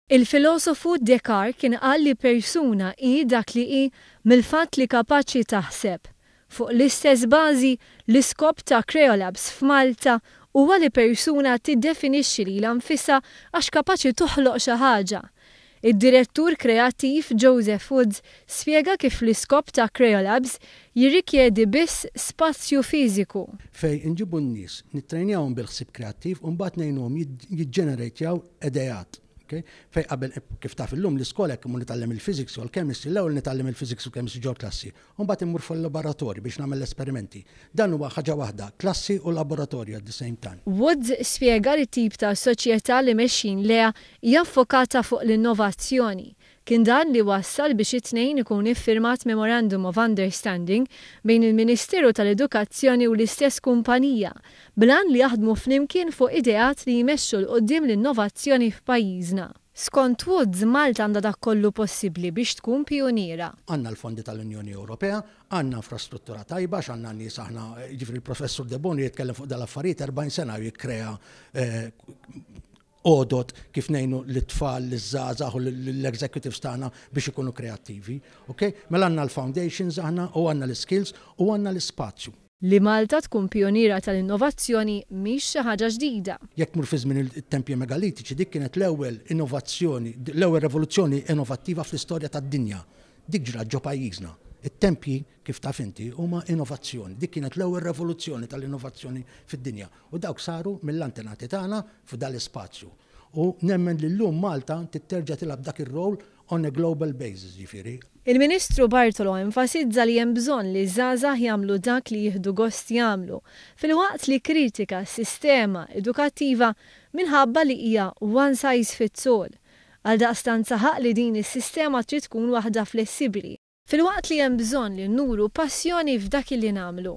Il-filosofu Descartes kien qal li persuna hi dak li hi mill-fatt li kapaċi taħseb. Fuq l-istess bażi, l-iskop ta' Creolabs f'Malta huwa li persuna tiddefinixxi lilha nfisha għax kapaċi toħloq xi ħaġa. Id-direttur kreattiv Joseph Woods spjega kif l-iskop ta' Creolabs jirrikjedi biss spazju fiżiku. Fejn inġibu n-nies, nittrejnjawhom bil-ħsieb kreattiv u mbagħad ngħinuhom jiġġenerejtjaw ideat. Okay? Fejn qabel, kif taf illum l-iskola, jekk imur nitgħallem il-physics u l-chemistry, l-ewwel nitgħallem il-physics u chemistry ġol klassi, u mbagħad immur fil-laboratorju biex nagħmel l-esperimenti. Dan huwa ħaġa waħda, klassi u laboratorju at the same time. Woods spjega li tip ta' soċjetà li mexjin lejha hija ffokata fuq l-innovazzjoni. Kien dan li wassal biex it-Tnejn ikun iffirmat Memorandum of Understanding bejn il-Ministeru tal-Edukazzjoni u l-istess kumpanija, bl-għan li jaħdmu flimkien fuq ideat li jmexxu 'l quddiem l-innovazzjoni f'pajjiżna. Skont Woods, Malta għandha dak kollu possibbli biex tkun pijuniera. Għandna l-fondi tal-Unjoni Ewropea, għandna infrastruttura tajba, għax għandna nies aħna, jiġifieri l-professur Debono jitkellem fuq dal-affarijiet 40 sena jikkrea għodod kif ngħinu l-tfal, l-żgħażagħ u l-executives tagħna biex ikunu kreattivi. Okay? Mela għandna l-foundations aħna u għandna l-skills u għandna l-ispazju. Li Malta tkun pioniera tal-innovazzjoni mhix xi ħaġa ġdida. Jekk tmur fi żmien it-tempji megalitiċi, dik kienet l-ewwel innovazzjoni, l-ewwel revoluzzjoni innovattiva fl-istorja tad-dinja. Dik ġrat ġo pajjiżna. It-tempji, kif taf inti, huma innovazzjoni. Dik kienet l-ewwel revoluzzjoni tal-innovazzjoni fid-dinja. U dawk saru mill-antenati tagħna f'dal-ispazju. U nemmen li llum Malta terġa' tilgħab dak ir-rol on a global basis, ġifieri. Il-Ministru Bartolo enfasizza li hemm bżonn li żgħażagħ jagħmlu dak li jieħdu gost jagħmlu, filwaqt li kritika s-sistema edukattiva minħabba li hija one size fits all. Għaldaqstant saħaq li din is-sistema trid tkun waħda flessibbli, filwaqt li hemm bżonn li nuru passjoni f'dak li nagħmlu.